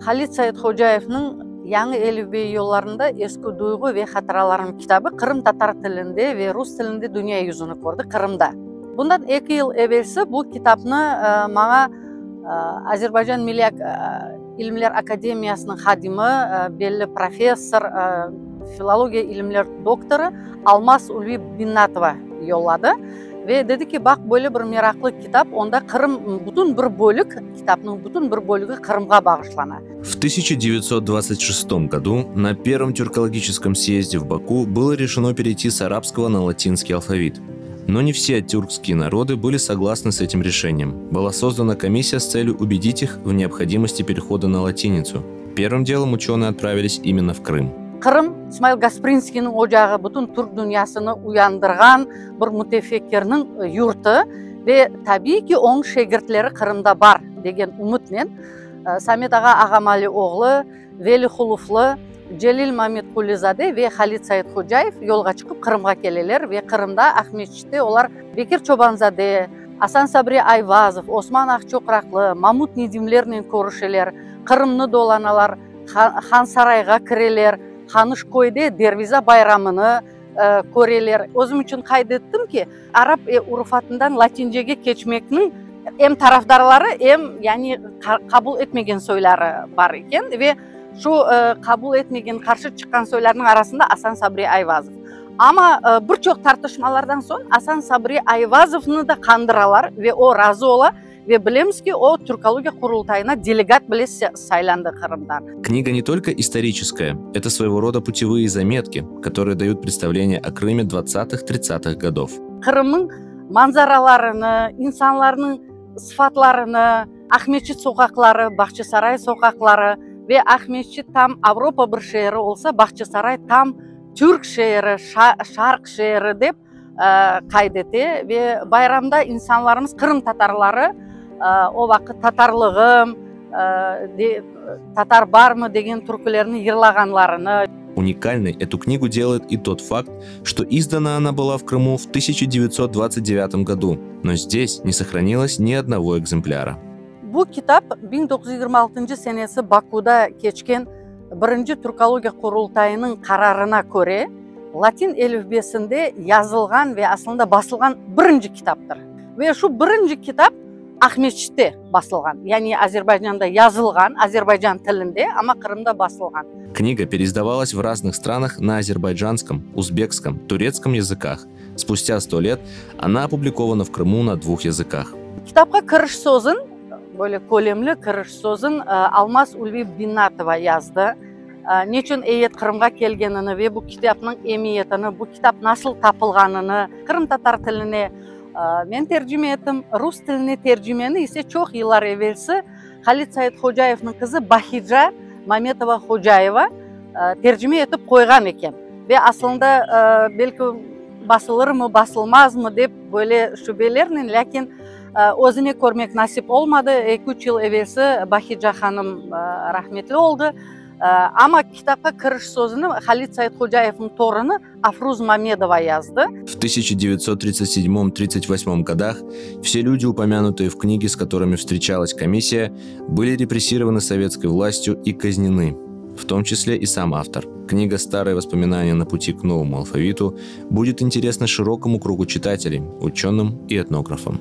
Halid Saidhocayevniñ Yañı elifbe yollarında eski duyğu ve hatıralarım kitabı qırımtatar tilinde ve rus tilinde dünya yüzüni kördi Qırımda. Bundan eki yıl evelsi bu kitapnı maña Azerbaycan Milliy ilimler akademiyasınıñ hadimi, belli professor, filologiya ilimler doktorı Almaz Ulvi Binnatova yolladı ve dedi ki, baq, böyle bir meraqlı kitap, onda Qırım, bütün bir bölük, kitapnıñ bütün bir bölügi Qırımğa bağışlana. В 1926 году на Первом тюркологическом съезде в Баку было решено перейти с арабского на латинский алфавит. Но не все тюркские народы были согласны с этим решением. Была создана комиссия с целью убедить их в необходимости перехода на латиницу. Первым делом ученые отправились именно в Крым. Qırım, İsmail Gasprinskiyniñ ocağı, bütün türk dünyasını uyandırğan bir mütefekkirniñ yurtı ve tabiiy ki, onıñ şegirtleri Qırımda bar, degen ümütnen Samet ağa Ağamali oğlu, Veli Huluflı, Celil Mamedqulizade ve Halid Saidhocayev yolğa çıqıp Qırımğa keleler ve Qırımda, Aqmescitte olar Bekir Çobanzade, Asan Sabri Ayvazov, Osman Aqçoqraqlı, Mamut Nedimlernen körüşeler, Qırımnı dolanalar, Hansarayğa kireler, Qanışköyde Derviza bayramını köreler. Özüm içün qayd ettim ki, arap urufatından latincege keçmekniñ em tarafdarları, em yani qabul etmegen soyları bar eken ve şu qabul etmegen, qarşı çıqqan soylarnıñ arasında Asan Sabri Ayvazov. Amma bir çoq tartışmalardan soñ Asan Sabri Ayvazovnı da qandıralar ve o razı ola. Ve bilemiz ki, o Türkologiya Qurultayına delegat bile saylandı Qırımdan. Книга не только историческая, это своего рода путевые заметки, которые дают представление о Крыме 20-30-х годов. Qırımnıñ manzaralarını, insanlarnıñ sıfatlarını, Aqmescit soqaqları, Bağçasaray soqaqları ve Aqmescit tam Avropa bir şeeri olsa, Bağçasaray tam türk şeeri, şarq şeeri dep qayd ete ve bayramda insanlarımız, qırımtatarları o vaqıt Tatarlığım, Tatar barmı degen türkülerni yırlağanlarını. Уникальной эту книгу делает и тот факт, что издана она была в Крыму в 1929 году, но здесь не сохранилось ни одного экземпляра. Bu kitap 1926 senesi Bakuda keçken Birinci Türkologiya Qurultayınıñ qararına köre latin elifbesinde yazılğan ve aslında basılğan birinci kitaptır. Ve şu birinci kitap Aqmescitte basılğan, yani Azerbaycanda yazılğan, azerbaycan tilinde, amma Qırımda basılğan. Книга переиздавалась в разных странах на азербайджанском, узбекском, турецком языках. Спустя сто лет она опубликована в Крыму на двух языках. Kitapqa kiriş sözün, böyle kölemli kiriş sözün Almaz Ulvi Binnatova yazdı. Neçün eyyet Qırımğa kelgenini ve bu kitapnıñ emiyetini, bu kitap nasıl tapılğanını qırımtatar tiline men tercime ettim. Rus tiline tercimeni ise çoq yıllar evelsi Halid Saidhocayevniñ qızı Bahica Mametova-Hocayeva tercime etip qoyğan eken. Ve aslında belki basılırmı, basılmazmı dep böyle şübelernen, lâkin özüne körmek nasip olmadı. Eki-üç yıl evelsi Bahica hanım rahmetli oldı. Amma kitapqa kiriş sözüni Halid Saidhocayevniñ torunı Afruz Mamedova yazdı. В 1937-38 годах все люди, упомянутые в книге, с которыми встречалась комиссия, были репрессированы советской властью и казнены, в том числе и сам автор. Книга «Старые воспоминания на пути к новому алфавиту» будет интересна широкому кругу читателей, ученым и этнографам.